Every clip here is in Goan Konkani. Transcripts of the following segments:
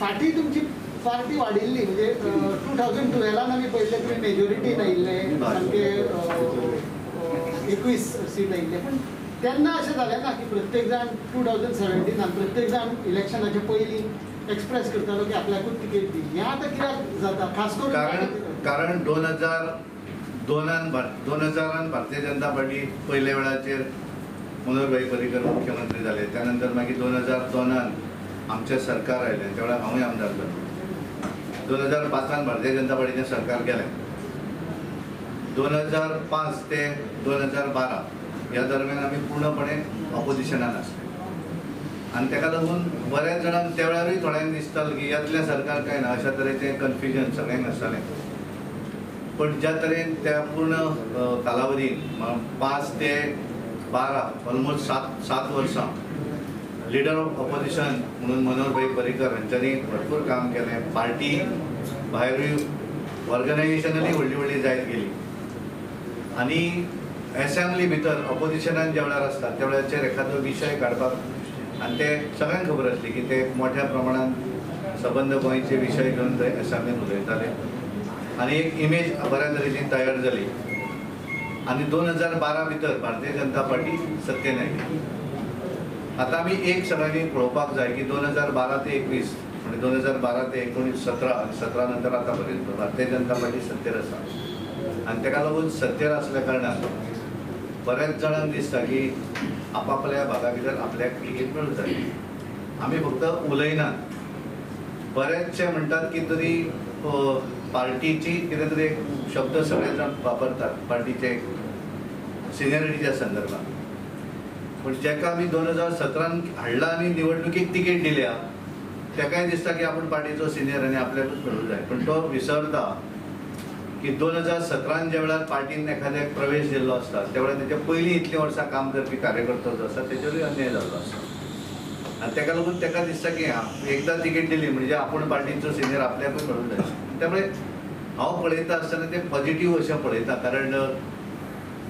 फाटीं तुमची पार्टी वाडिल्ली, म्हणजे 2012 आमी पळयल्ले तुमी मेजॉरिटीन आयिल्ले, सामके 21 सीट आयिल्ले. पूण तेन्ना अशें जालें ना की प्रत्येक जाण 2017 प्रत्येक जाण इलेक्शनाच्या पयलीं एक्सप्रेस करतालो की आपल्याकूच तिकेट दी. हें आतां कित्याक जाता खास करून? कारण 2002 2000 भारतीय जनता पार्टी पयल्या वेळाचेर मनोहर भाई पर्रीकर मुख्यमंत्री जाले. त्यानंतर मागीर 2002 आमचें सरकार आयलें, त्या वेळार हांवूय आमदार जालो. 2005 भारतीय जनता पार्टीचें सरकार गेलें. 2005 ते 2012 ह्या दरम्यान आमी पूर्णपणे ऑपोजिशनान आसले आनी ताका लागून बऱ्याच जाणांक त्या वेळारूय थोड्यांक दिसतालें की येतलें सरकार काय ना, अशा तरेचें कन्फ्युजन सगळ्यांक आसतालें. पण ज्या तरेन त्या पूर्ण कालावधीन 5 ते 12 ऑलमोस्ट 7 वर्सां लिडर ऑफ ऑपोजिशन म्हणून मनोहर भाई पर्रीकर हांच्यांनी भरपूर काम केलें. पार्टी भायरूय ऑर्गनायझेशनली व्हडली व्हडली जायत गेली आनी एसेंब्ली भितर ऑपोजिशनान ज्या वेळार आसता त्या वेळाचेर एखादो विशय काडपाक, आनी ते सगळ्यांक खबर आसली की ते मोठ्या प्रमाणान सबंद गोंयचे विशय घेवन थंय एसेंब्लीन उलयताले आनी एक इमेज बऱ्या तरेची तयार जाली. आनी 2012 भितर भारतीय जनता पार्टी सत्तेन आयली. आतां आमी एक सगळ्यांनी पळोवपाक जाय की 2012 ते 21 म्हणजे 2012 ते 19 17 आनी 17 नंतर आतां पर्यंत भारतीय जनता पार्टी सत्तेर आसा आनी ताका लागून सत्तेर आसल्या कारणान बऱ्याच जाणांक दिसता की आपापल्या भागा भितर आपल्याक तिकेट मेळूंक जाय. आमी फक्त उलयनात. बरेचशे म्हणटात की तरी पार्टीची कितें तरी एक शब्द सगळे जाण वापरतात पार्टीचे सिनियरिटीच्या संदर्भात, पूण जेका आमी 2017 हाडला आनी निवडणुकीक तिकेट दिल्या तेकाय दिसता की आपूण पार्टीचो सिनियर आनी आपल्याकूच मेळूंक जाय. पूण तो विसरता की 2017 ज्या वेळार पार्टीन एखाद्याक प्रवेश दिल्लो आसता त्या वेळार तेच्या पयलीं इतलीं वर्सां काम करपी कार्यकर्तो जो आसा तेचेरूय अन्याय जाल्लो आसता आनी तेका लागून तेका दिसता की एकदां तिकेट दिली म्हणजे आपूण पार्टीचो सिनियर आपल्याकूच मेळूंक जाय. त्यामुळे हांव पळयता आसतना तें पॉझिटीव अशें पळयता, कारण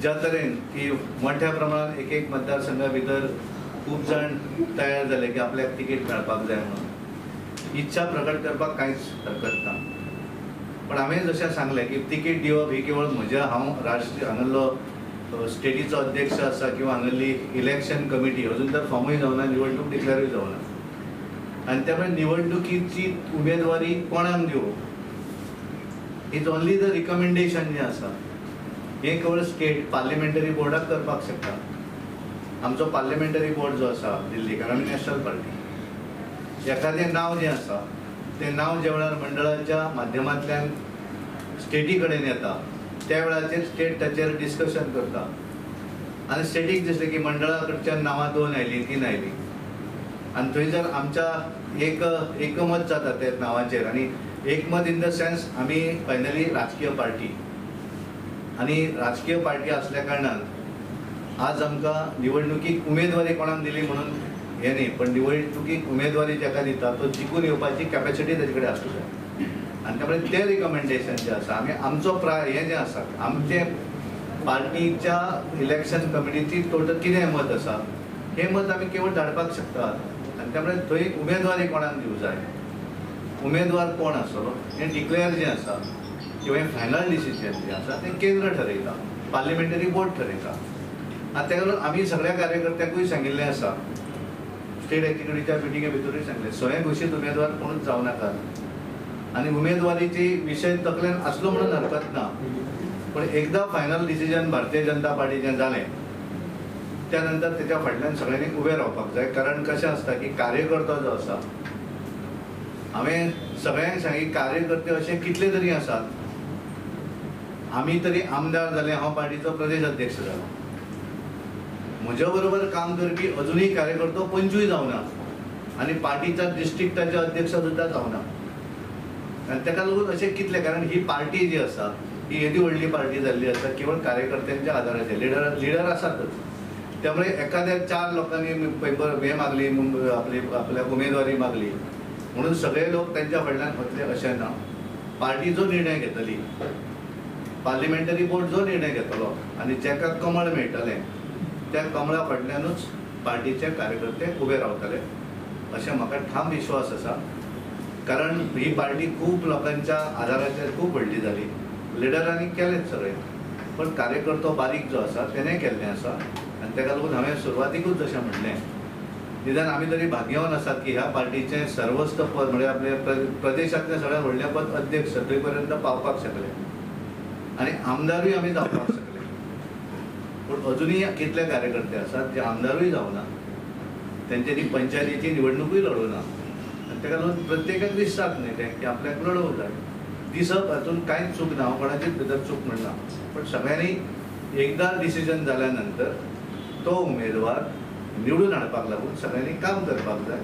ज्या तरेन की मोठ्या प्रमाणात एक एक मतदारसंघा भितर खूब जाण तयार जाले की आपल्याक तिकेट मेळपाक जाय म्हणून इच्छा प्रकट करपाक कांयच हरकत ना. पण हांवें जशें सांगलें की तिकेट दिवप ही केवळ म्हज्या हांव राष्ट्रीय हांगासरलो स्टेटीचो अध्यक्ष आसा किंवा हांगासरली इलेक्शन कमिटी अजून तर फॉर्मूय जावना, निवडणूक डिक्लेरूय जावना आनी त्यामुळे निवडणुकीची उमेदवारी कोणाक दिवप is only the recommendation जें आसा हें केवळ स्टेट पार्लिमेंटरी बोर्डाक करपाक शकता. आमचो पार्लिमेंटरी बोर्ड जो आसा दिल्ली, कारण आमी नॅशनल पार्टी, एखादें नांव जें आसा तें नांव ज्या वेळार मंडळाच्या माध्यमांतल्यान स्टेटी कडेन येता त्या वेळाचेर स्टेट ताचेर डिस्कशन करता आनी स्टेटीक दिसलें की मंडळा कडच्यान नांवां 2 आयलीं 3 आयलीं आनी थंय जर आमच्या एकमत जाता त्या नांवाचेर, आनी एकमत इन the sense आमी फायनली राजकीय पार्टी आनी राजकीय पार्टी आसल्या कारणान आज आमकां निवडणुकीक उमेदवारी कोणाक दिली म्हणून हें न्ही, पण निवडणुकीक उमेदवारी जाका दिता तो जिखून येवपाची कॅपेसिटी ताजे कडेन आसूंक जाय आनी त्यामुळे तें रिकमेंडेशन जें आसा आमी आमचो प्राय हें जें आसा आमचें पार्टीच्या इलेक्शन कमिटीची टोटल कितें मत आसा हें मत आमी केवळ धाडपाक शकतात आनी त्यामुळे थंय उमेदवारी कोणाक दिवंक जाय, उमेदवार कोण आसतलो हें डिक्लेअर जें आसा किंवा हें फायनल डिसिजन जें आसा तें केंद्र ठरयता, पार्लिमेंटरी बोर्ड ठरयता. आनी ताका लागून आमी सगळ्या कार्यकर्त्यांकूय सांगिल्लें आसा, स्टेट एक्झिक्युटिव्हच्या मिटिंगे भितरूय सांगलें, स्वयं घोशीत उमेदवार कोणूच जावं नाकात आनी उमेदवारीची विशय तकलेन आसलो म्हणून हरकत ना, पण एकदां फायनल डिसिजन भारतीय जनता पार्टीचें जालें त्या नंतर तेच्या फाटल्यान सगळ्यांनी उबें रावपाक जाय. कारण कशें आसता की कार्यकर्तो जो आसा, हांवें सगळ्यांक सांगी कार्यकर्ते अशे कितले तरी आसात, आमी तरी आमदार जाले, हांव पार्टीचो प्रदेश अध्यक्ष जालो, म्हज्या बरोबर काम करपी अजुनूय कार्यकर्तो 25 जावना आनी पार्टीच्या डिस्ट्रिक्टाचे अध्यक्ष सुद्दां जावना आनी ताका लागून अशें कितले, कारण ही पार्टी जी आसा ही येदी व्हडली पार्टी जाल्ली आसा केवळ कार्यकर्त्यांच्या आदाराचेर, लिडर आसातच. त्यामुळे एखाद्या 4 लोकांनी पेपर हे मागली, आपली आपल्याक उमेदवारी मागली म्हणून सगळे लोक त्यांच्या फाटल्यान वतले अशें ना. पार्टी जो निर्णय घेतली, पार्लिमेंटरी बोर्ड जो निर्णय घेतलो आनी जाका कमळ मेळटलें त्या कमळा फाटल्यानूच पार्टीचे कार्यकर्ते उबे रावतले अशें म्हाका ठाम विश्वास आसा. कारण ही पार्टी खूब लोकांच्या आदाराचेर खूब व्हडली जाली. लिडरांनी केलेंच सगळें, पण कार्यकर्तो बारीक जो आसा तेणें केल्लें आसा. आनी ताका लागून हांवें सुरवातीकूच जशें म्हणलें, निदान आमी तरी भाग्यवान आसात की ह्या पार्टीचें सर्वस्त पद म्हणजे आपले प्रदेशांतलें सगळ्यांत व्हडलें पद अध्यक्ष थंय पर्यंत पावपाक शकले आनी आमदारूय आमी जावपाक शकले. पूण अजुनूय कितले कार्यकर्ते आसात जे आमदारूय जावना, तेंच्यांनी पंचायतीची निवडणुकूय लडोवना. आनी ताका लागून प्रत्येकाक दिसतात न्ही तें की आपल्याक लडोवंक जाय. दिसप हातूंत कांयच चूक ना, हांव कोणाचीच भितर चूक म्हणना, पण सगळ्यांनी एकदां डिसिजन जाल्या नंतर तो उमेदवार निवडून हाडपाक लागून सगळ्यांनी काम करपाक जाय,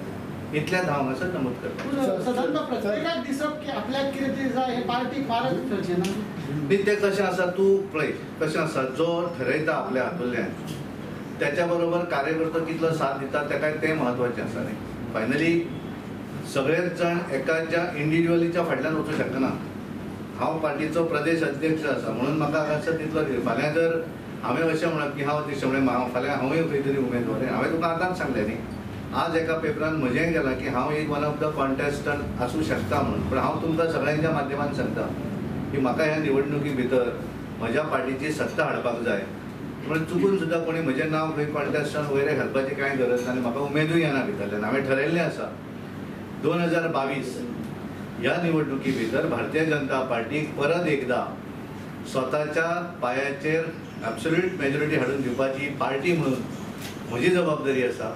इतल्यान हांव हांगासर नमूद करता. पूण सदांच प्रत्येकाक दिसप की आपल्याक कितें तरी जाय हें पार्टीक मारक थरचें ना. न्ही, तें कशें आसा तूं पळय कशें आसा, जो ठरयता आपल्या हातूंतल्यान त्याच्या बरोबर कार्यकर्तो कितलो साथ दिता ताका तें म्हत्वाचें आसा न्ही. फायनली सगळेच जाण एकाच्या इंडिविज्युअलीच्या फाटल्यान वचूं शकना. हांव पार्टीचो प्रदेश अध्यक्ष आसा म्हणून म्हाका हांगासर तितलो फाल्यां जर हांवें अशें म्हणप की हांव अध्यक्ष म्हणलें हांव फाल्यां हांवूय खंय तरी उमेदवार. हांवें तुका आतांच सांगलें न्ही, आज एका पेपरान म्हजेंय गेलां की हांव एक वन ऑफ the contestant आसूं शकता म्हणून. पूण हांव तुमकां सगळ्यांच्या माध्यमान सांगता की म्हाका ह्या निवडणुकी भितर म्हज्या पार्टीची सत्ता हाडपाक जाय. म्हणून चुकून सुद्दां कोणी म्हजें नांव खंय कॉन्टेस्टंट वगैरे घालपाची कांय गरज ना आनी म्हाका उमेदूय येना भितरल्यान. हांवें ठरयल्लें आसा 2022 ह्या निवडणुकी भितर भारतीय जनता पार्टीक परत एकदा स्वताच्या पायाचेर ॲब्सोल्यूट मेजॉरिटी हाडून दिवपाची पार्टी म्हणून म्हजी जबाबदारी आसा.